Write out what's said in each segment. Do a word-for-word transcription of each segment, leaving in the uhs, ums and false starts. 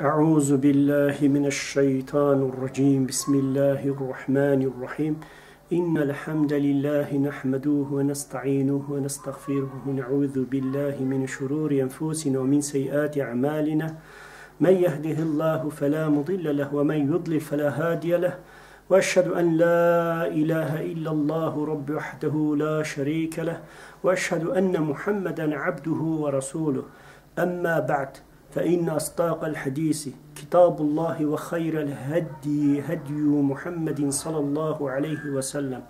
أعوذ بالله من الشيطان الرجيم. بسم الله الرحمن الرحيم. إن الحمد لله نحمده ونستعينه ونستغفره ونعوذ بالله من شرور أنفسنا ومن سيئات أعمالنا. من يهده الله فلا مضل له ومن يضلل فلا هادي له. وأشهد أن لا إله إلا الله رب وحده لا شريك له. وأشهد أن محمدا عبده ورسوله. أما بعد، فإن أصدق الحديث كتاب الله وخير الهدي هدي محمد صلى الله عليه وسلم.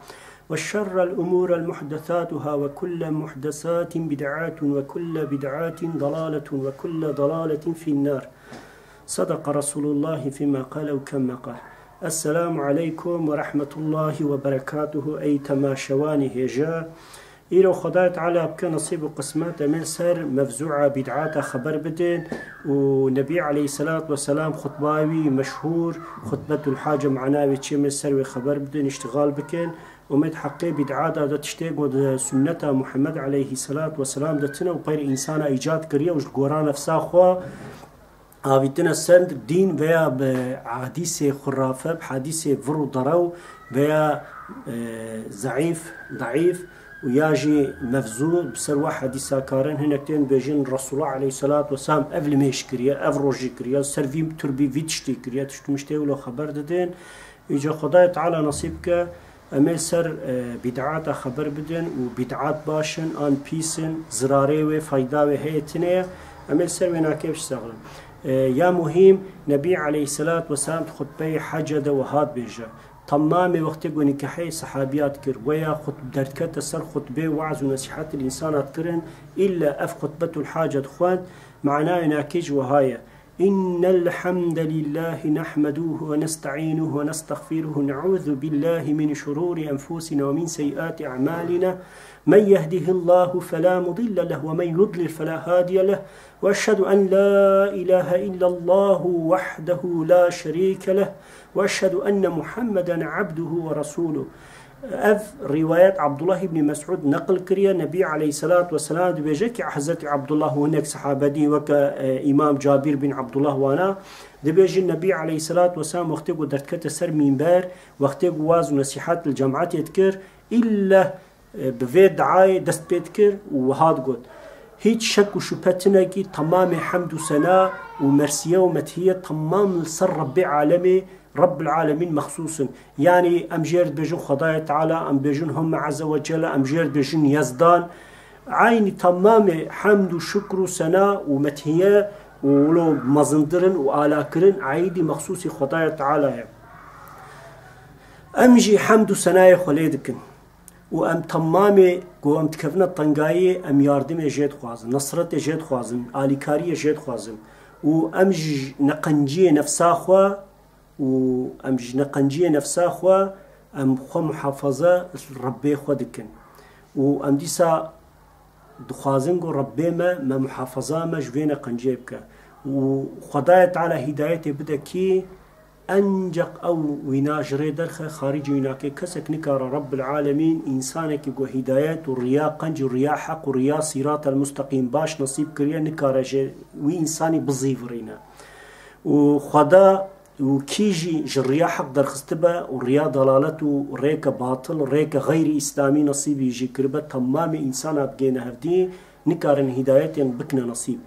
وشر الأمور محدثاتها وكل محدثات بدعة وكل بدعة ضلالة وكل ضلالة في النار. صدق رسول الله فيما قال أو كما قال. السلام عليكم ورحمة الله وبركاته. Ey temaşevanê hêja, îro Xwedayê Teala bike nesîb û qismet, em ê ser mevzûa bîd'ata xeber bidin û Nebî aleyhisselat vesselam xutba wî meşhûr, Xutbetul Hace mana wê çi, em ê ser wê xeber bidin, îştixal bikin. Û em ê di heqê bîd'ata de tiştê ku di sunneta Muhammed aleyhisselat vesselam de tine û peyr însana îcad kiriye û ji gora nefsa xwe avîtine ser dîn veya bi hadîsê xurafe, bi hadîsê vir û derew veya, e, zeîf, deîf û ya jî mevzû bi ser wa hadîsa karin hinek tên bêjin Resulullah aleyhisselat vesselam ev limêj kiriye, ev rojî kiriye, ser vî turbî vî tiştî kiriye, tişt û miştê wilo xeber didin. Îca Xwedayê Teala nesîb ke em ê ser, e, bîd'ata xeber bidin û bîd'at baş in an pîs in, zirarê wê, fayda wê heye tine ye, em ê ser wê nakê biştexilin. E, ya muhîm, Nebî aleyhisselat vesselam di xutbeyê hece de wiha dibêje, temamê wextê ku nikeheyê sehabiya dikir, weya xut-, derdikete ser xutbê, weaz û nesîhet li însana dikirin, îlle ev Xutbetul Hace dixwend, manayê nakê jî wiha ye. إن الحمد لله نحمده ونستعينه ونستغفره ونعوذ بالله من شرور أنفسنا ومن سيئات أعمالنا. من يهده الله فلا مضل له ومن يضلل فلا هادي له. وأشهد أن لا إله إلا الله وحده لا شريك له. وأشهد أن محمدا عبده ورسوله. Ev rîwayet Abdullah ibn Mes'ud neqil kiriye. Nebî aleyhisselat vesselam dibêje ki Hezretî Abdullah û hinek sehabedî weke, e, Îmam Cabîr bin Abdullah wana dibêjin, Nebî aleyhisselat vesselam wextê ku derdikete ser mînber, wextê ku waz û nesîhet li cemaetê dikir, îlle, e, bi vê diayê dest pê dikir û wiha digot, Hîç şek û şubhe tine ki temamê hemd û sena û mersiye û methiye temam li ser Rebbê alemê, Rabbil Alemîn mexsûs in. Yanî em jê re dibêjin Xwedayê Teala, em bêjin Homme Azze ve Celle, em jê re dibêjin Yezdan. Eynî temamê hemd û şukr û sena û methiye û wilo mezindirin û alakirin eydî mexsûsî Xwedayê Teala ye. Em jî hemd û senayê xwe lê dikin. Û em temamê ku em dikevine tengayiyê, em yardimê jê dixwazin, nesretê jê dixwazin, alîkariyê jê dixwazin. Û em ji neqenciyê nefsa xwe û em ji neqenciyê nefsa xwe em xwe muhafaza Rebbê xwe dikin. Û em dîsa dixwazin ku Rebbê me, me muhafaza me ji vê neqenciyê bike. Û Xwedayê Teala hîdayetê bide kî enceq ew wîna ji rê derxe, xaricî wî nake. Kesek nikare Rabbil Alemîn însanekî ku hîdayet û riya qenc û riya heq û riya sîratel musteqîm baş nesîb kiriye, nikare ji wî însanî bizîvirîne. Û Xweda û kî jî ji riya heq derxistibe û riya dalalet û rêke batil, rêke xeyrî îslamî nesîbî jî kiribe, temamê însana bigêne hevdî, nikarin hîdayetên bikine nesîb.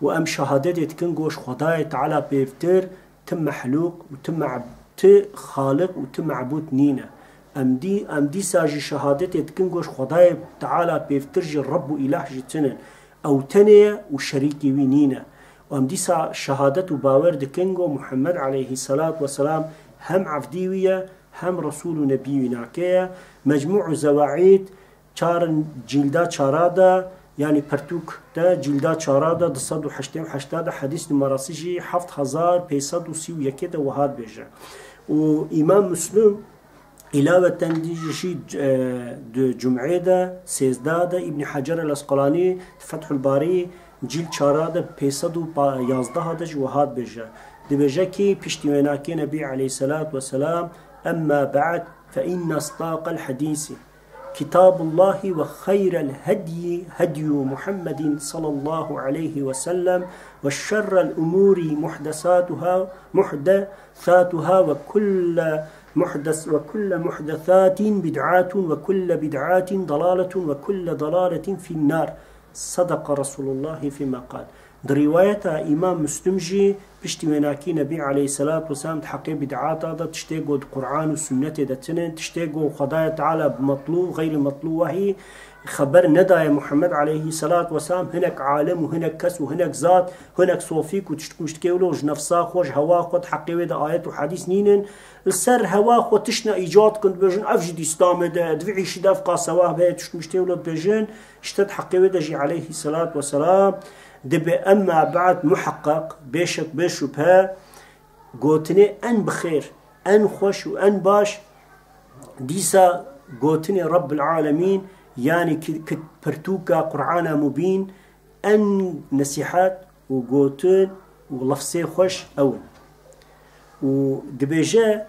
Û em şehadetê dikin ku ji Xwedayê Teala pêvtir ti mehlûq û ti meb-, ti xaliq û ti mebûd nîne. Em dî, em dîsa jî şehadetê dikin ku ji Xwedayê Teala pêvtir jî Reb û Îlah jî tinin. Ew tenê ye û şerîkî wî nîne. Û em dîsa şehadet û bawer dikin ku Muhammed aleyhisselat vesselam hem evdî wî ye, hem Resul û Nebî wî nake ye. Mecmû û Zewaîd çar in cîlda çara de, yanî pertûk de cîlda çara de du sed û heştê û heşt de, hedîs numarası jî heft hezar pênc sed û sî û yekê de wiha dibêje. Û Îmam Muslim, Îlaveten dî jî, e, di Cum'ê de, sêzdeh de, Îbn Hecer el-Esqelanî di Fethul Barî cîl çara de pênc sed û yazdeh de jî wiha dibêje. Dibêje ki piştî wênakê Nebî aleyhisselat vesselam, "Emma ba'd, fe inne astaqel hedîsî." كتاب الله وخير الهدي هدي محمد صلى الله عليه وسلم وشر الأمور محدثاتها محدثاتها وكل محدث وكل محدثات بدعة وكل بدعة ضلالة وكل ضلالة في النار. صدق رسول الله فيما قال. Di rîwayeta Îmam Muslim jî piştî wênakî Nebî aleyhisselatu vesselam di heqê bid'ata de tiştê got Qur'an û sunnetê de tinin, tiştê got Xwedaya Teala bi metlû, xeyrî metlû wehî xeber nedaye Muhammed aleyhisselatu vesselam, hinek alim û hinek kes û hinek zat, hinek sofîk û tişt û miştkê wilo ji nefsa xwe, ji hewa xwe di heqê wê de ayet û hadîs nînin. Li ser hewa xwe tiştine îcad kin, dibêjin, ev jî di Îslamê de, di vî îşî de ev qas sewab heye, tişt û miştê wilo dibêjin. Îşte di heqê wê de jî aleyhisselatu vesselam dibe emma ba'd muheqqeq, bêşek bê şubhe, gotinê en bi xêr, en xweş û en baş, dîsa gotinê Rabbil Alemîn, yanî ki, ki pirtûka Qur'ana Mubîn, en nesîhet û gotin û lefzê xweş ew in. Û dibêje,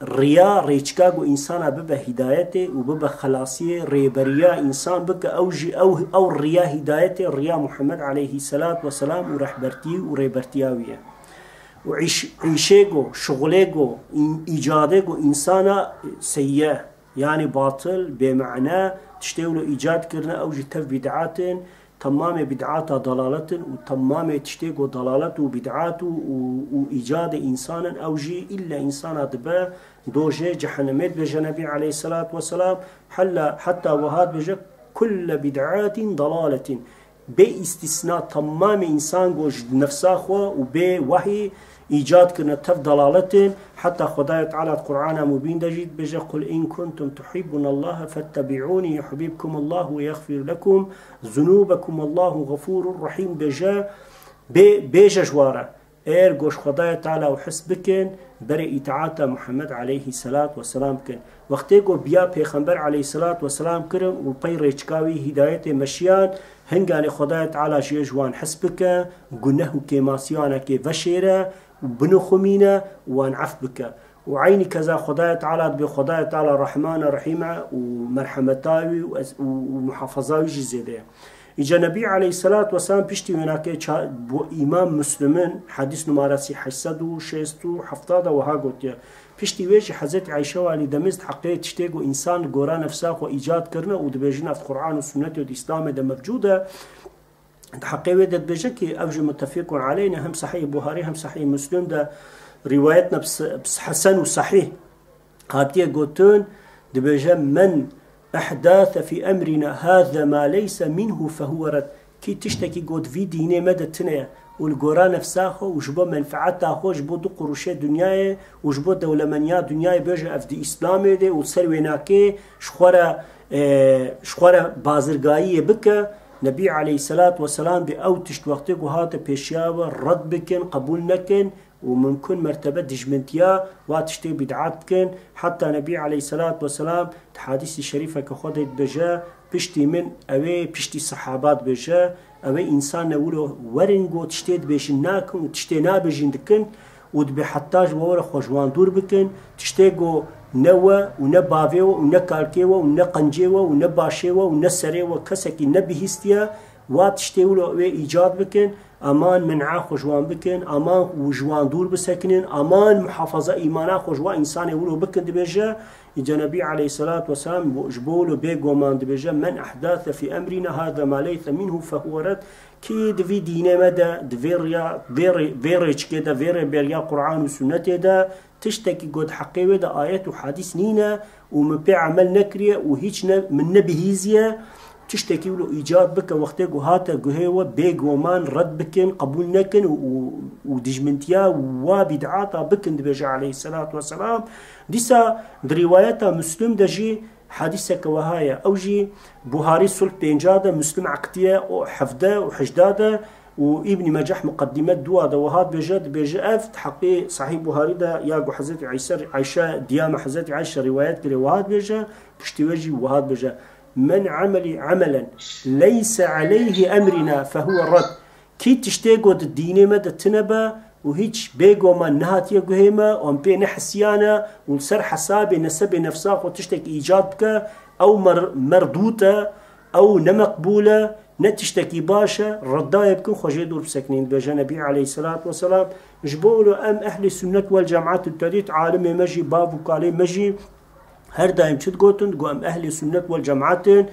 riya rêçika ku însana bibe hîdayetê û bibe xelasiyê, rêberiya însan bike, ew jî ew, ew riya hîdayetê, riya Muhammed aleyhisselat vesselam û rehbertî û rêbertiya wî ye. Û îş-, îşê ku, şixulê ku, î-, îcadê ku însana seyye, yanî batil, bêmane, tiştê wilo îcad kirine, ew jî tev bid'at in, temamê bid'ata dalalet in û temamê tiştê ku dalalet û bid'at û, û, û îcadê însan in, ew jî îlle însana dibe dojê cehennemê, dibêje Nebî aleyhisselat vesselam, hella, heta wiha dibêje, kulle bid'atin dalaletin. Bê îstîsna temamê însan ku ji nefsa xwe û bê wehî îcad kirine tev dalaletin, heta Xwedaya Teala di Qur'ana Mubîn de jî dibêje, "Qul in kuntum tuhibbunallaha fettebi'ûnî yuhbibkumullahu ve yexfir lekum zunûbekum, Allahu xefûrur rehîm." Bêje, bê, bêje ji wa re, eger ku ji Xwedaya Teala û his bikin, berê îtaata Muhammed aleyhisselat vesselam bikin. Wextê ku biya Pêxember aleyhisselat vesselam kirin û pey rêçika wî hîdayetê meşiyan, hinganê Xwedaya Teala jê ji wan his bike, guneh û kêmasiyanekê veşêre û binixumîne û wan ef bike. Û eynî keza Xwedaya Teala dibê Xwedaya Teala Rehman e, Rehîm e û merhemeta wî û ez-, û, û muhafaza wî jî zêde ye. Îca Nebî aleyhisselat vesselam piştî wênakê ça-, bu Îmam Muslimin, hedîs numara sî heşt sed û şêst û hefta de wiha gotiye. Piştî wê jî Hezretî Eyşe Walîdemiz di heqê tiştê ku însan li gora nefsa xwe îcad kirine û dibêjin ev Qur'an û Sunnetê û di Îslamê de mevcûd e, di heqê wê de dibêje ki ev jî muttefîqun aleyh ne, hem Sahîh Buharî hem Sahîh Muslim de rîwayet ne bi se-, bi hesen û sahîh hatiye gotin, dibêje, "Men ehdase fî emrîna hâze mâ leyse minhu fehuwe red." Kî tiştekî got vî dînê me de tine ye û li gora nefsa xwe û ji bo menfeeta xwe, ji bo du quruşê dinyayê û ji bo dewlemeniya dinyayê bêje ev di Îslamê de û ser wênakê ji xwe re, e, ji xwe re bazirgayiyê bike, Nebî aleyhisselat vesselam bi ew tişt wextê ku hate pêşiya we red bikin, qebûl nekin, û mimkun mertebe dijmintiya wa tiştê bid'at bikin. Heta Nebî aleyhisselat vesselam di hadîsî şerîfeke xwe de dibêje, piştî min, ew ê piştî sehaba dibêje, ew ê însan ne wilo werin got tiştê dibêjin nakin û tiştê nabêjin dikin û dibê heta ji we were xwe ji wan dûr bikin. Tiştê got ne we û ne bavê we û ne kalkê we û ne qencê we û ne başê we û ne serê we kesekî nebihîstiye wa tiştê wilo wê îcad bikin. Aman men'a xwe ji wan bikin, aman û ji wan dûr bisekinin, aman muhafaza îmana xwe ji wan însanê wilo bikin, dibêje. Îca Nebî aleyhisselatu vesselam bo-, ji bo wilo bêguman dibêje, "Men ehdase fî emrîna hâze mâ leyse minhu fehuwe red." Kî di vî dînê me de, di vê riya, vê rê-, vê rêçikê de, vê rêberiya Qur'an û Sunnetê de, tiştekî got heqê wê de ayet û hadîs nîne û min pê emel nekiriye û hîç ne, min nebihîziye, tiştekî wilo îcad bike, wextê ku hate guhê we, bêguman red bikin, qebûl nekin û, û, û dijmintiya wa bîd'ata bikin, dibêje aleyhisselatu vesselam. Dîsa di rîwayeta Muslim de jî hadîseke wiha ye. Ew jî Buharî sulh pênca de, Muslim eqdiye û hevde û hejda de, û Îbnî Meceh Muqeddîme dua de wiha dibêje, dibêje ev di heqê Sahîh Buharî de ya ku Hezretî Eyse, Eyşe, diyama Hezretî Eyşe rîwayet kiriye, wiha dibêje, piştî wê jî wiha dibêje, "Men ameli amelen leyse aleyhi emrina fehuwe red." Kî tiştê ku di dînê me de tine be û hîç bêguman nehatiye guhê me, û em pê nehisiyane û li ser hesabê nesebê nefsa xwe tiştek îcad bike, ew mer-, merdût e, ew ne meqbûl e, ne tiştekî baş e, reddayê bikin, xwe jê dûr bisekinîn. Dibêje Nebî aleyhisselatu vesselam, ji bo wilo em ehlê sunnet wel cemaat in, te dît alimê me jî, bav û kalê me jî, her daîm çi digotin? Digo, em ehlê sunnet wel cemaat in,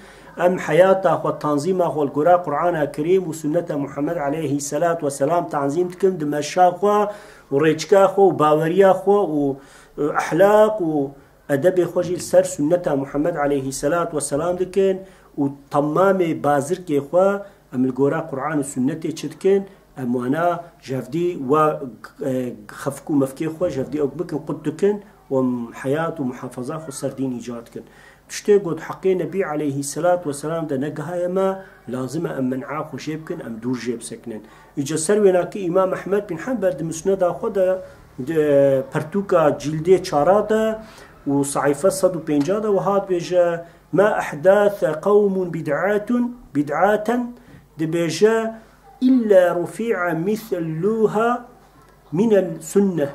em heyata xwe, tanzîma xwe li gora Qur'ana Kerîm û sunneta Muhammed aleyhisselatu vesselam tanzîm dikin, di meşa xwe û rêçika xwe û baweriya xwe û, e, ehlaq û edebê xwe jî li ser sunneta Muhammed aleyhisselatu vesselam dikin û temamê bazirkê xwe em li gora Qur'an û sunnetê çi dikin? Em wana jevdî wa, e, xefk û mefkê xwe jevdî ew bikin, qut dikin û em heyat û muhafaza xwe ser dîn îcad dikin. Tiştê got heqê Nebî aleyhisselatu vesselam de negihaye me, lazim e em men'a xwe jê bikin, em dûr jê bisekinin. Îca ser wênakê Îmam Ehmed bin Hanbel di Musneda xwe de, di pertûka cîldê çara de û seyfe sed û pêncî de wiha dibêje, "Ma ehdase qewmun bid'atun, bid'aten", dibêje, "illa rufi'a misluha minel sunneh."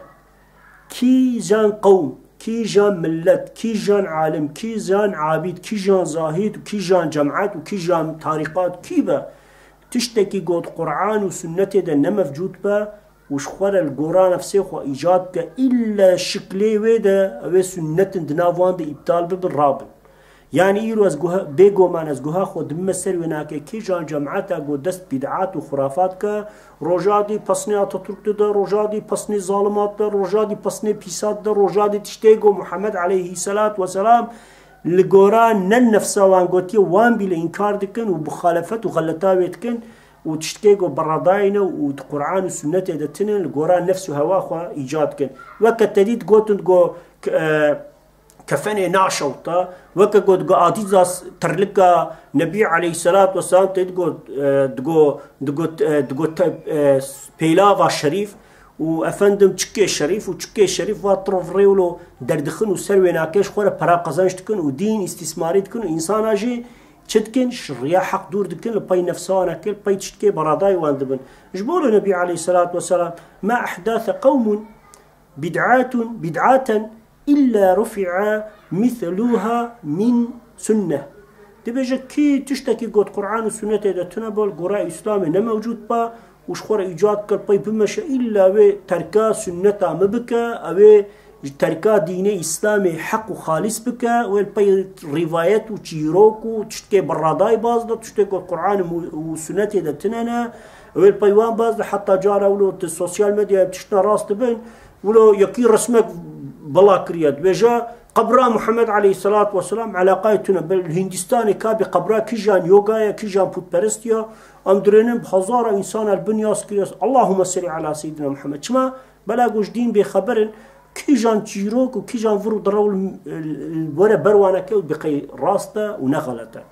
Kîjan qewm, kîjan millet, kîjan alim, kîjan abîd, kîjan zahîd, kîjan cemaet û kîjan tarîqat, kî be, tiştekî got Qur'an û sunnetê de ne mevcûd be û ji xwe re li gora nefsê xwe îcad bike, îlle şiklê wê de, ew ê sunnetin di nav wan de îptal bibin, rabin. Yanî îro ez guha, bêgoman ez guha xwe dibime ser wênakê, kîjan cemaeta ku dest bid'at û xurafat ke, roja dî pesnê Ataturk dide, roja dî pesnê zalimat de, roja dî pesnê pîsat de, roja dî tiştê ku Muhammed aleyhisselat vesselam li gora ne nefsa wan gotiye, wan bîle înkar dikin û muxalefet û xeleta wê dikin û tiştê ku beradayî ne û di Qur'an û sunnetê de tinin, li gora nefs û hewa xwe îcad dikin. Weke te dît gotin ku, e, kefenê naşewta, weke got, got Adidas terlika Nebî aleyhisselat vesselam tê digot, e, digo, digot, e, digot, e, pêlava şerîf û efendim çikê şerîf û çikê şerîf va tirov rêwlo derdixin û ser wênakê ji xwe re pera qezenç dikin û dîn îstîsmarî dikin û însana jî çi dikin? Ji riya heq dûr dikin, li pey nefsa wan eke, li pey tiştkê beradayî wan dibin. Ji bo li Nebî aleyhisselat vesselam, "Ma ehdase qewmun bid'atun, bid'aten illa rufi'a misluha min sunneh." Dibêje, kî tiştekî got Qur'an û sunnetê de tune bol, gora Îslamê ne mewcûd ba û ji xwe re îcad kir, pey bimeşe, îlla wê terka sunneta min bike, ew ê ji terka dînê Îslamê heq û xalîs bike, wê li pey rîvayet û çîrok û tiştekê beradayî baz de, tiştê got Qur'an û, û sunnetê de tune ne, wê li pey wan baz de, heta cara wilo di sosyal medyayê tiştine rast dibin, Wilo yekî resmek bila kiriye, dibêje, qebra Muhammed aleyhisselat vesselam eleqayê tune. Bi Hindistanê ka bi qebra kîjan yoga ye, kîjan pûtperestiya, em dirênin bi hezara însan el bin yas kiriye. Allahümme salli ala seyyidina Muhammed. Çima? Bela ku ji dîn bêxeber in, kîjan çîrok û kîjan vir û direw li, li, were ber wan eke û bi qey rast e û ne xelet e.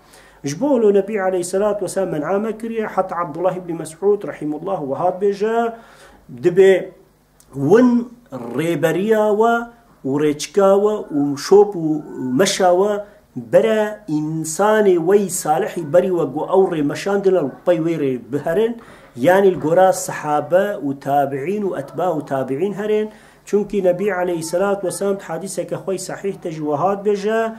Ji bo wilo Nebî aleyhisselat vesselam men'a me kiriye, heta Abdullah ibn Mes'ud rahimullah wiha dibêje, dibê Win rêberiya we û rêçika we û şop û meşa we bere însanê wey salihî berî we ku ew rê meşandine li pey wê rê biherin, yanî li gora sehabe û tabiîn û etba û tabiîn herin. Çunkî Nebî aleyhisselat vesselam di hadîseke xwe sahîh de jî wiha dibêje,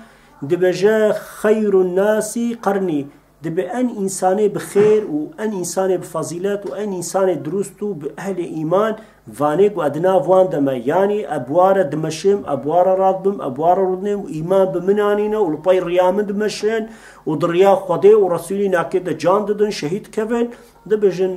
dibêje, "Xeyrun nasî qernî." Dibe en însanê bi xêr û en însanê bi fezîlet û en însanê dirust û bi ehlê îman vanê ku ez di nav wan de me. Yanî ez bi wa re dimeşim, ez bi wa re radibim, ez bi wa re rûdinêm û îman bi min anîne û li pey riya min dimeşin û di riya Xwedê û Resûlî nakê de can didin, şehîd dikevin, dibêjin,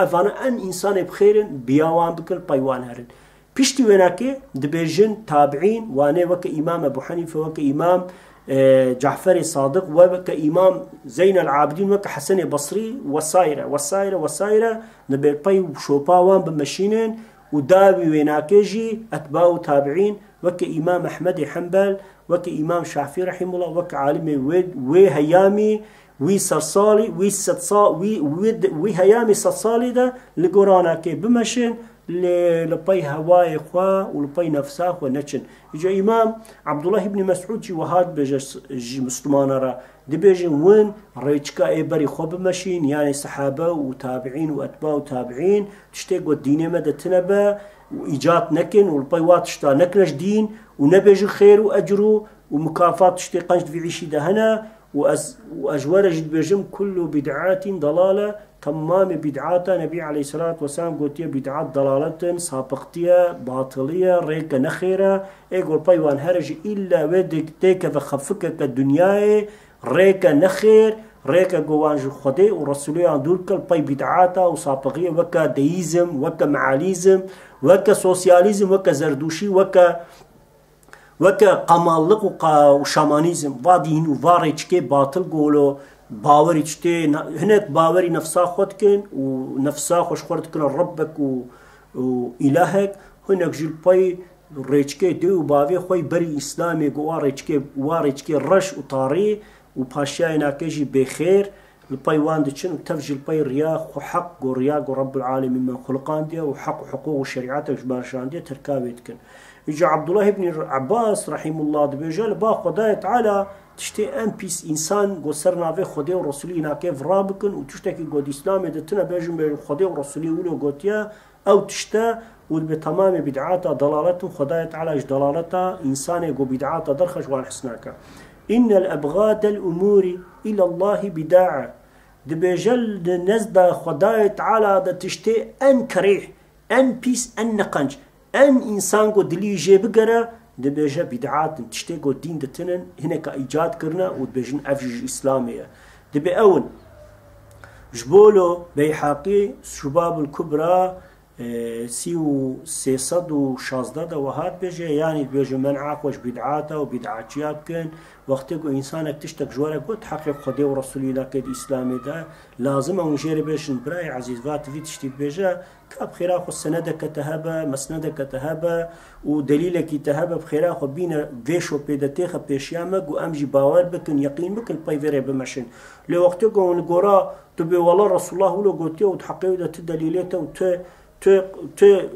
ev vana en însanê bi xêr in, biya wan bikin, li pey wan herin. Piştî wênakê dibêjin tabiîn, wanê weke Îmam Ebu Henîfe, weke Îmam, e, Caferê Sadiq, weke Îmam Zeynel Abidîn, weke Hesenê Basrî, wesaire, wesaire, wesaire, dibê pey şopa wan bimeşînin û dawî wênakê jî etba û tabiîn, weke Îmam Ehmedê Hembel, weke Îmam Şafî rehîmullah, weke alimê wê, wê heyamî, wî sersalî, wî sedsa-, wî, wî, wî heyamî sedsalî de li goranakê bimeşin, lê li pey hewayê xwe û li pey nefsa xwe neçin. Îca Îmam Abdullah ibn Mes'ud jî wiha dibêje s-, ji Mislimana re, dibêjin win rêçika ê berî xwe bimeşîn, yanî sehabe û tabiîn û etba û tabiîn, tiştê ku dînê me de tine be û îcat nekin û li pey wa tişta nekine ji dîn û nebêjin xêr û ecr û û mukafat tiştê qenc di vî îşî de hene û ez, û ez ji we re jî dibêjim, kullu bid'atin dalale, temamê bid'ata Nebî aleyhissalatu vesselam gotiye bid'at dalaletin, sapiqtiye, batiliye, rêke nexêre. Ê gor pey wan here jî îlle wê dê-, têkeve xefikeke dinyayê, rêke nexêr, rêke ku wan ji Xwedê û Resûlê yan dûr kir, pey bid'ata û sapiqiye weke deîzm, weke mealîzm, weke sosyalîzm, weke zerdûşî, weke weke qemalliq û qa-, û şamanîzm, va dîn û va rêçikê batil golo bawerî tiştê na-, hinek bawerî nefsa xwe dikin û nefsa xwe ji xwe dikin Rebbek û, û îlahek, hinek jî li pey rêçikê dê û bavê xwe yî berî Îslamê ku wa rêçikê, wa rêçikê reş û tarî û paşiyayê nake jî bêxêr, li pey wan diçin û tev jî li pey riya xwe heq go riya go Rebbul Alemîn me xuliqandiye û heq û hiqûq û şerîetek ji me re şandiye terka wê dikin. Îca Abdullah ibn Abbas rahimullah dibêje, li ba Xwedayê Teala tiştê en pîs însan go ser navê Xwedê û Resûlî nake vira bikin û tiştekî go di Îslamê de tine bêjin bêjin Xwedê û Resûlî wilo gotiye, ew tişte û dibe temamê bid'ata dalalet in, Xwedayê Teala ji dalaleta însanê ku bid'ata derxe ji wan hez nake. Innel ebgadel umûrî îlallahî bida'e. Dibêje li nezda Xwedayê Teala de tiştê en kerîh, en pîs, en neqenc, en însan ku dilî jê bigere, dibêje bid'at in. Tiştê ku dîn ditinin, hineka îcad kirine û dibêjin ev jî ji Îslamê ye. Dibê ew in. Ji bo lo Beyhaqî, Şubabul Kubra, e, sî û sê sed û şazdeh de wiha dibêje, yanî dibêje men'a xwe ji bid'ata û bid'atçiya bikin. Wextê ku însanek tiştek ji we re got heqê Xwedê û Resûlî nake di Îslamê de, lazim e hûn jê re bêjin, birayê ezîz, va tu vî tiştî dibêje, ka bi xêra xwe senedeke te hebe, mesnedeke te hebe û delîlekî te hebe, bi xêra xwe bîne vê şopê de têxe pêşiya me, ku em jî bawer bikin, yeqîn bikin, pey vê rê bimeşin. Lê wextê ku hûn gora tu bê wela Resulullah wilo gotiye û di heqê wê de ti delîlê te û ti, ti, ti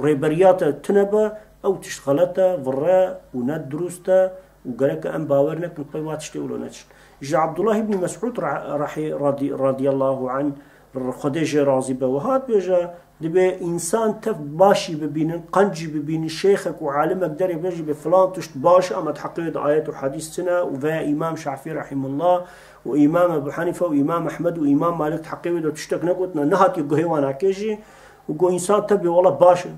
rêberiya te tine be, ew tişt xelet e, virre û ne dirust e û gerek em bawer nekin, pey wa tiştê wilo neçin. Ji Abdullah ibn Mes'ud ra-, rahî-, radî-, radiyallahu anh, Xwedê jê razî be, wiha dibêje, dibê însan tev baş jî bibînin, qenc jî bibînin, şêxek û alimek derê bê jî bê filan tişt baş e, em di heqê wê de ayet û hedîs çine û veya Îmam Şafî rahimullah û Îmam Ebu Hanife û Îmam Ehmed û Îmam Malik di heqê wê de tiştek negotine, nehatiye guhê wan heke jî û got însan tev bê wela baş e.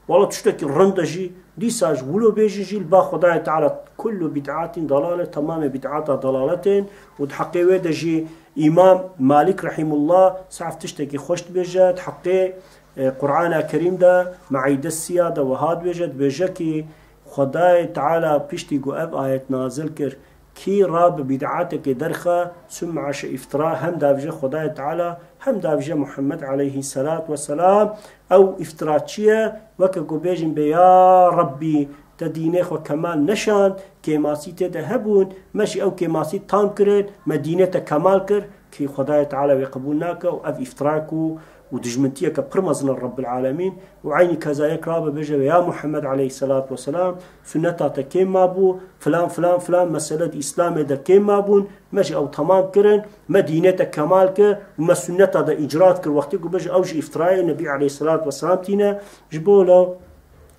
Wela tiştekî rind e jî, dîsa ji wilo bêjin jî li ba Xwedayê Teala kullu bid'atin dalale, temamê bid'ata dalaletên û di heqê wê de jî Îmam Malik rahimullah saf tiştekî xweş dibêje, di heqê, e, Qur'ana Kerîm de, Maîde siya de wiha dibêje, dibêje ki Xwedayê Teala piştî ku ev ayet nazil kir, kî ra bi bid'atekê derxe, sum aşe îftira, hem davije Xwedayê Teala, hem davije Muhammed aleyhî selat we selam, ew îftiraçî ye, weke ku bêjin bê ya Rebbî, te dînê xwe kemal neşand, kêmasî tê de hebûn, me jî ew kêmasî tam kirin, me dînê te kemal kir, kî Xwedayê Teala wê qebûl nake û ev îftirak û û dijmintiyeke pir mezin e Rabbil Alemîn û eynî keza yek rabe bêje, ya Muhammed aleyhisselatu vesselam, sunneta te kêm mabû, filan, filan, filan mesele di Îslamê de kêm mabûn, me jî ew temam kirin, me dînê te kemal kir û me sunneta de îcra kir. Wextê ku bêje ew jî îftirayê Nebî aleyhisselatu vesselam tîne, ji bo lo,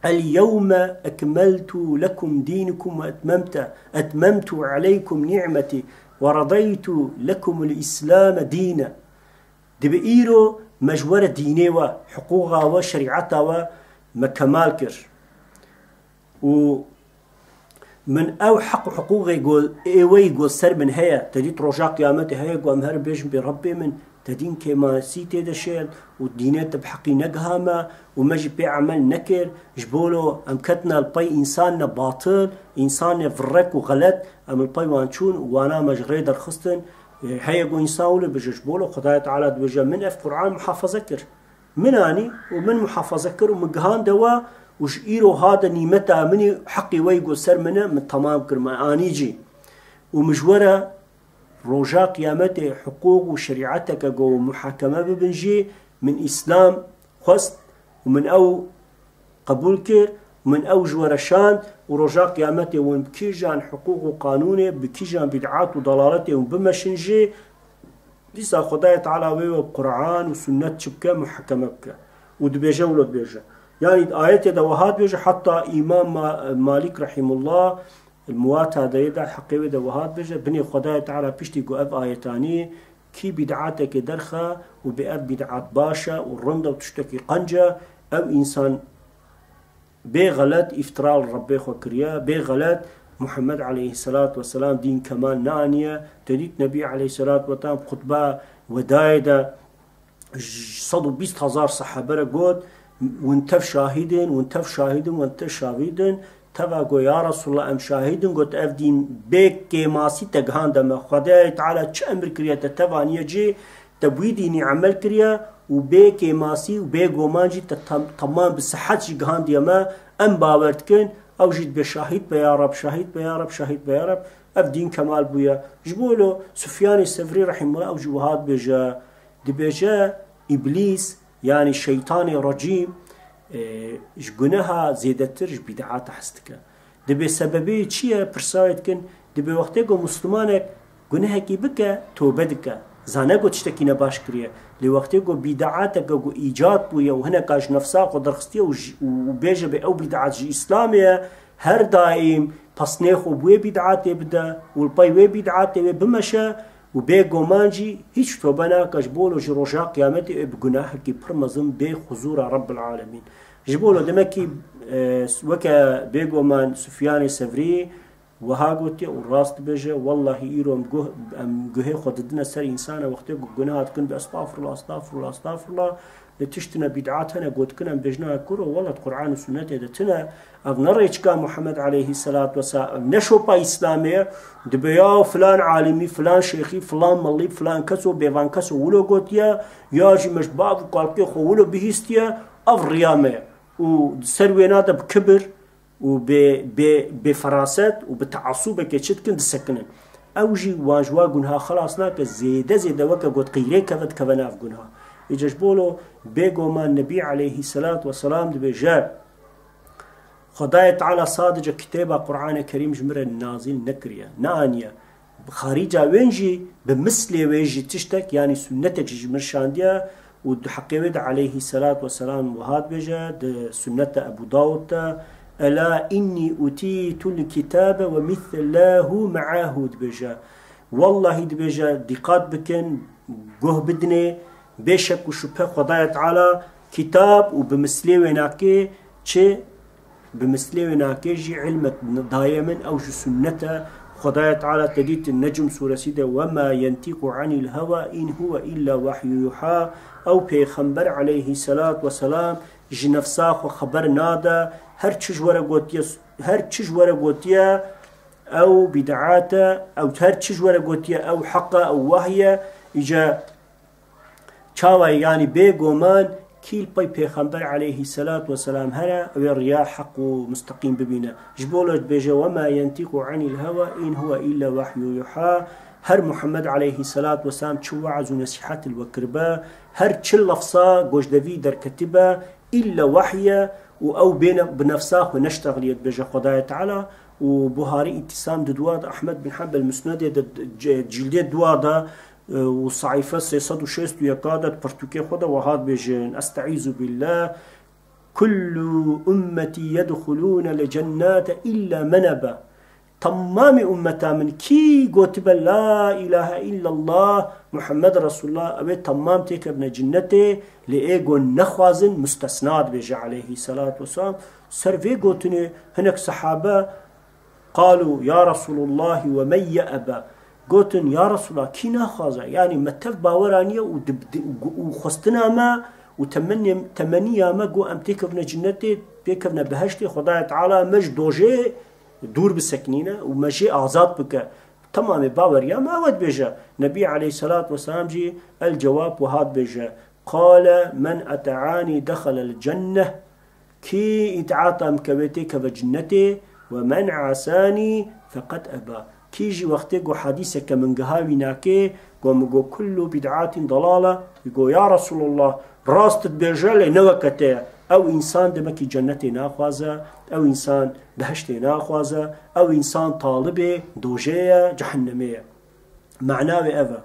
"El yewme ekmeltu lekum dînukum ve etmemte, etmemtu aleykum ni'metî ve radeytu lekumul Îslame dîne." Dibe îro me ji we re dînê we, hiqûqa we, şerîeta we me kemal kir. Û min ew heq û hiqûqê ku ê we yî ku ser min heye, te dît roja qiyametê heye ku em herin bêjin bê Rebbê min, te dîn kêmasî tê de şêl û dînê te bi heqî negiha me û me jî pê emel nekir, ji bo lo em ketine li pey însanine batil, însanê virrek û xelet, em li pey wan çûn û wana me ji rê derxistin. Heye ku însan wilo bêje, ji bo lo Xwedayê Teala dibêje, min ev Qur'an muhafaze kir. Min anî û min muhafaze kir û min gihande we û ji îro ha de nîmeta min î, heqê we yî ku ser min e, min temam kir, min anî cî. Û min ji we re roja qiyametê hiqûq û şerîeteke ku muhakeme bibin jî, min Îslam xwest û min ew qebûl kir, min ew ji we re şand û roja qiyametê hûn bi kîjan hiqûq û qanûnê, bi kîjan bid'at û dalaletê hûn bimeşin jî, dîsa Xwedayê Teala wê we bi Qur'an û sunnet çi bike, muhakeme bike. Û dibêje wilo dibêje. Yanî di ayetê de wiha dibêje, heta Îmam Ma-, Malik rahimullah Muwatadeyê de heqê wê de wiha dibêje, binê Xwedayê Teala piştî ku ev ayetanî kî bîd'atekê derxe û bê ev bîd'at baş e û rind e û tiştekî qenc e, ew însan bê xelet îftira li Rebbê xwe kiriye, bê xelet Muhammed aleyhisselat vesselam dîn kemal neaniye. Te dît Nebî aleyhisselat vesselam xutba wedayê de ji sed û bîst hezar sehebe re got, win tev şahîdin, win tev şahîdin, win tev şahîdin. Teva got, ya Resulallah, em şahîdin, got, ev dîn bê kêmasî te gihande me. Xwedayê Teala çi emir kiriye te tevaniye cê, te bi wî dînî emel kiriye û bê kêmasî û bê goman jî te tam, temam bi sihet jî gihandiye me. Em bawer dikin, ew jî dibe şahîd be ya Reb, şahîd be ya Reb, şahîd be ya Reb. Ev dîn kemal bûye. Ji bo lo Sufyanê Sevrî rahimullah ew jî wiha dibêje, dibêje, Îblîs, yanî şeytanê recîm, e, ji guneha zêdetir ji bîd'ata hez dike. Dibê sebebê çi ye? Pirsa wê dikin, dibê wextê ku Muslimanek gunehekî bike, tobe dike. Zane ku tiştekî ne baş kiriye. Lê wextê ku bîd'ateke ku îcad bûye û hineka ji nefsa xwe derxistiye û ji, û, û bêje bê ew bîd'at ji Îslamê ye, her daîm pesnê xwe bi wê bîd'atê bide û li pey wê bîd'atê wê bimeşe û bê goman jî hîç tobe nake, ji bo lo ji roja qiyametê wê bi gunahekî pir mezin bê huzûra Rebbil Alemîn. Ji bo lo demekî, e, weke bêgoman Sufyanê Sevrî wiha gotiye û rast dibêje, wellahî îro em guh, em guhê xwe didine ser însana wextê ku guneha dikin bi estağfurullah, estağfurullah, estağfurullah, lê tiştine bîd'at hene gotikin em bêjina kuro, wellah di Qur'an û Sunnetê de tine, ev ne rêçika Muhammed aleyhisselat vesselam, ev ne şopa Îslamê ye, dibe ya filan alimî, filan şêxî, filan mellî, filan keso, bêvan keso wilo gotiye, ya jî me ji bav û kalkê xwe wilo bihîstiye, ev riya me ye. Û di ser wêna de bi kibir û bê, bê, bê feraset û bi teasubekê çi dikin, disekinin. Ew jî wan ji wa gunha xelas nake, zêde zêde weke got qîrê keve, dikeve nav gunha. Îca ji bo lo bêgoman Nebî aleyhisselat vesselam dibêje, Xwedayê Teala sadice kitêba Qur'anê Kerîm ji min re nazîl nekiriye, neaniye. Xarîca wên jî, bi mislê wê jî tiştek, yanî sunnetek jî ji min şandiye û di heqê wê de aleyhisselat vesselam wiha dibêje, di sunneta Ebû Dawud de, Ela innî utîtul kitabe ve mislehu me'ahu dibêje. Wellahî dibêje, dîqat bikin, guh bidinê, bê şek û şubhe Xwedayê Teala kitab û bi mislê wê nakê çi Bi mislê wê nakê jî ilmek daye min, ew ji sunnet e. Xwedayê Teala te dît Necm sûresî de, "Wema yentîqu anîl hewa in huwe illa wahyu yuha." Ew pêxember aleyhisselat vesselam ji nefsa xwe xeber nade. Her çi ji we re gotiye, her çi ji we re gotiye, ew bîd'at e, ew her çi ji we re gotiye, ew heq e, ew wahy e. Îca Çawa ye, yanî bêgoman kî li pey Pêxember aleyhisselat vesselam here, ew ê riya heq û musteqîm bibîne. Ji bo lo dibêje, "Wema yentîqu anîl hewa in huwe illa wahyu yuha." Her Muhammed aleyhisselat vesselam çi weaz û nesîhet li we kiribe, her çi lefza gojdevî derketibe, îlle wahy e û ew bê ne-, bi nefsa xwe neştexiliye, dibêje Xwedayê Teala. Û Buharî Îtîsam di dua de, Ahmed bin Hanbel Musnedê de, c-, cîldê dua de, û sehîfe sê sed û şêst û yek de di pirtûkê xwe de wiha dibêjin, Estaizu billah, kullu ummetî yedxulûne le cennate illa men ebe. Temamê ummeta min kî gotibe la ilahe illallah Muhammed Resulullah, ew ê temam têkevine cinnetê, lê ê go nexwazin mustesna dibêje aleyhisselatu vesselam. Ser vê gotinê hinek sehabe Qalû, ya Resûlullahî, we men ye'ebe? Gotin, ya Resûlullah, kî naxwaze? Yanî me tev bawer aniye û di, di, û xwestina me û temennê, temeniya me got em têkevine cinnetê, têkevine behiştê, Xwedayê Teala me ji dojê dûr bisekinîne û me jê azad bike. Temamê baweriya me ew e dibêje. Nebî aleyhisselatu vesselam jî el cewab wiha dibêje. Qale men ete'anî dexelel cenneh. Kî îtaeta min ke wê têkeve cinnetê, we men asanî feqed eba. Kî jî wextê ku hedîseke min giha wî nakê, ku min got kullu bid'atin dalale, wî got ya Resûlullah, rast dibêje lê ne weke te ye. Ew însan demekî cennetê naxwaze, ew însan behiştê naxwaze, ew însan talibê dojê ye, cehennemê ye. Mana wê ev e.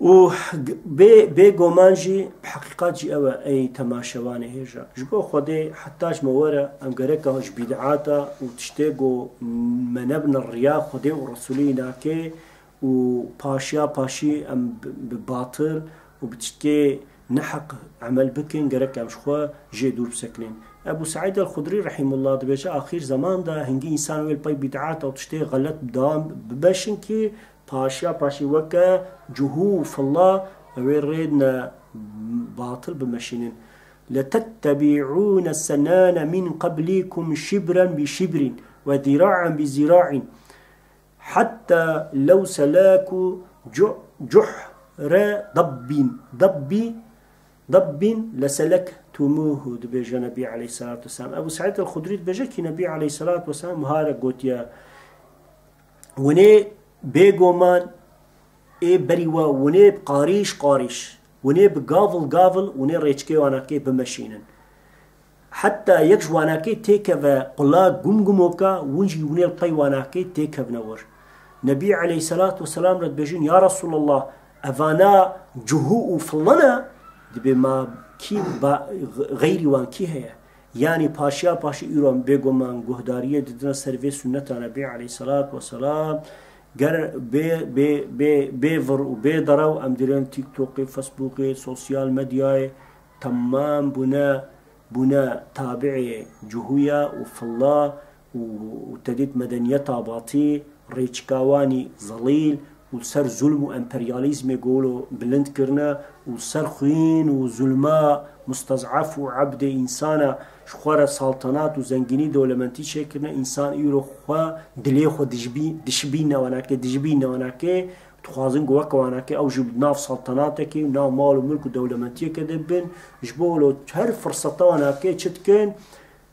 Û g-, bê, bê goman jî, heqîqat jî ew e, ey temaşevanê hêja. Ji bo Xwedê heta ji me were, em gereka ji bîd'ata û tiştê ku me nebine riya Xwedê û Resûlî nake û paşiya paşî em bi, bi batil û bi tiştê neheq emel bikin, gerek em ji xwe jê dûr bisekinin. Ebu Seîd el-Xudrî rahimullah dibêje, axîr zeman de hingî însan wê li pey bîd'ata û tiştê xelet dewam bibeşin ki paşiya paşî weke cuhû û filla wê rêdine batil bimeşînin. لتتبعن سنن من قبلكم شبرا بشبر وذراعا بذراع حتى لو سلكوا جح-، جحر ضب، ضب، ضب لسلكتموه، dibêje Nebî aleyhissalatu vesselam. Ebu Seîd el-Xudrî dibêje ki Nebî aleyhissalatu vesselam wiha re gotiye, Winê bêgoman ê berî we, winê qarîş qarîş, winê bi gavil gavil, winê rêçikê wanakê bimeşînin. Heta yek ji wanakê têkeve qula gumgumoka, win jî winê li pey wanakê têkevine wir. Nebî aleyhissalatu vesselam re dibêjin, Ya Resulallah, evana cuhû û filla ne? Dibê ma kî ba-, xeyrî wan kî heye? Yanî paşiya paşî îro em bêguman guhdariyê didine ser vê sunneta Nebî aleyhissalatu vesselam. Ger bê, bê, bê, bê vir û bê derew em dirên TikTokê, Facebookê, sosyal medyayê temam bûne, bûne tabi'ê cuhûya û filla û, û te dît medeniyeta batî, rêçika wanî zelîl û li ser zulm û emperyalîzmê golo bilind kirine û li ser xwîn û zulma mustez'ef û ebdê însana ji xwe re saltanat û zengînî dewlemendî çêkirine, însan îro xwe dilê xwe dijbî-, dişibîne wanakê, dijibîne wanakê, dixwazin ku weke wanakê ew jî nav saltanatekê û nav mal û milk û dewlemendiyeke de bin. Ji bo wilo her firseta wanakê çi dikin?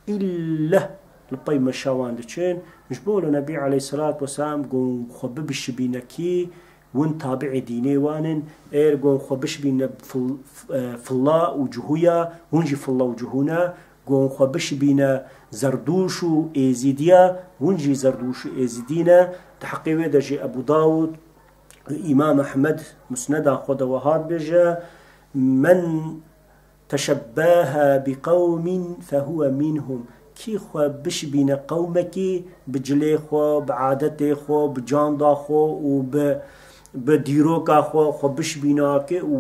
Îlle li pey meşa wan diçin. Ji bo li Nebî aleyhisselatu vesselam gon xwe bibişibîne kî, win tabi'ê dînê wan in. Êr gon xwe bişibîne fil-, f-, e, filla û cuhûya, hûn jî filla û cuhû ne. Gon xwe bişibîne zerdûş û êzîdiya, hûn jî zerdûş û êzîdî ne. Di heqê wê de jî Ebû Dawud, Îmam Ehmed musneda xwe de wiha dibêje, Men teşebbehe bi qewmin fehuve minhum. Kî xwe bişibîne qewmekî bi cilê xwe, bi adetê xwe, bi canda xwe û bi, bi dîroka xwe, xwe bişibîne û, û,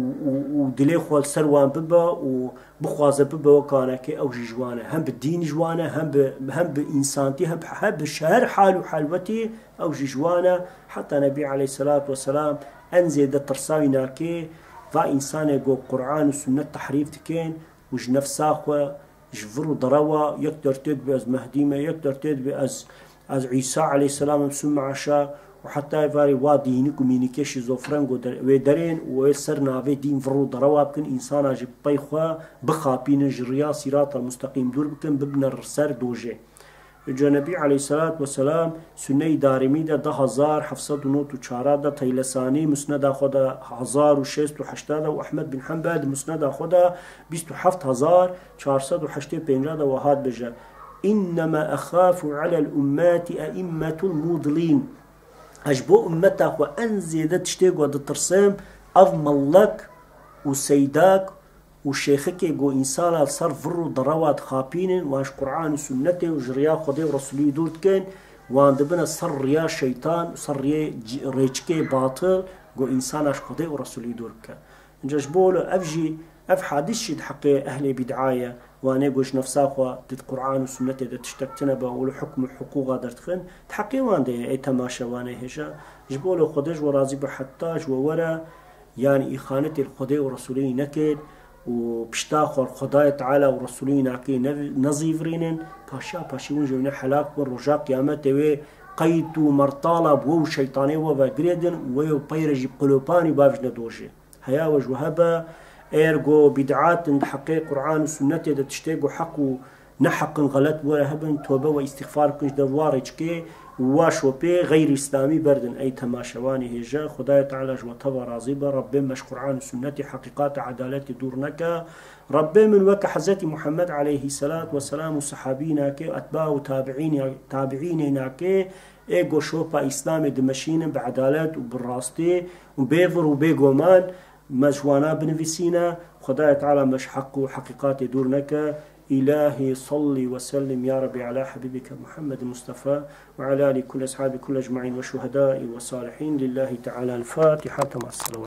û dilê xwe li ser wan bibe û bixwaze bibe weka wanakê, ew jî ji wan e. Hem bi dîn ji wan e, hem bi, hem bi însantî, hem, hem bi her hal û helwetî ew jî ji wan e. Heta Nebî aleyhisselatu vesselam en zêde tirsa wî nakê, va însanê ku Qur'an û sunnet tehrîf dikin û ji nefsa xwe, ji vir û derewa, yek dertê dibe ez Mehdî me, yek dertê dibe ez, ez Îsa aleyhisselam im, summe aşa û heta êvarê wa dînik û mînikê şîzofren ku der-, wê derên û wê ser navê dîn vir û derewa bikin, însana ji pey xwe bixapînin, ji riya sîrata musteqîm dûr bikin, bibine ser dojê. Îca Nebî aleyhisselatu vesselam Sunne-i Darîmî de du hezar heft sed û nod û çar de, Teylesanî Musneda xwe de hezar û şêst û heşt de û Ehmed bin Hanbel di Musneda xwe de bîst û heft hezar çar sed û heştê pênc de wiha dibêje, Înnema exafu alel ummeti eîmmetul mudilîn. Ez ji bo ummeta xwe en zêde tiştê ku ditirsim, ev mellek û seydak û şêxikê ku însana li ser vir û derewa dixapînin, wan ji Qur'an û Sunnetê û ji riya Xwedê û Resûlî dûr dikin, wan dibine ser riya şeytan û ser riyê c-, rêçikê batil ku însana ji Xwedê û Resûlî dûr bike. Înca ji bo wilo ev jî, ev hadîs jî di heqê ehlê bîd'a ye, wanê ku ji nefsa xwe di Qur'an û Sunnetê de tiştek tune be û li hukm û hiqûqa derdixin, di heqê wan de ye, ey temaşevanê hêja. Ji bo wilo Xwedê ji we razî be, heta ji we were, yanî îxanetê li Xwedê û Resûlî nekir û pişta xwe li Xwedayê Teala û Resûlî nakê ne-, nezîvirînin, paşa paşî hûn jî wine helak bin, roja Qiyametê wê qeyd û mertala bi we û şeytanê we ve girêdin û wê û peyre jî bi qilopanî bavijne dojê. Heya we ji we hebe, êr go bîd'at in di heqê Qur'an û Sunnetê de tiştê go heq û neheqin xelet were hebin, tobe we îstixfar bikin ji dev wa rêçikê û wa şopê xeyrî îslamî berdin. Ey temaşevanê hêje, Xwedayê Teala ji we teva razî be, Rebbê me ji Qur'an û Sunnetê, heqîqatê, edaletê dûr neke. Rebbê min weke Hezretî Muhammed aleyhisselatu vesselam û sehabî nake, etba û tabi'în-, tabi'înê nake, Ê ku şopa Îslamê dimeşînin bi edalet û bi rastî û bê vir û bê goman, me ji wana binivîsîne. Xwedayê Teala me ji heq û heqîqatê dûr neke. Îlahî salli ve sellim ya Rebbi ala Habibike Muhammed Mustafa ve ala ali kulli ashabi kulli ecmaîn ve şuhedai ve salihîn. Lillahi Teala el-Fatiha. Tema selawat.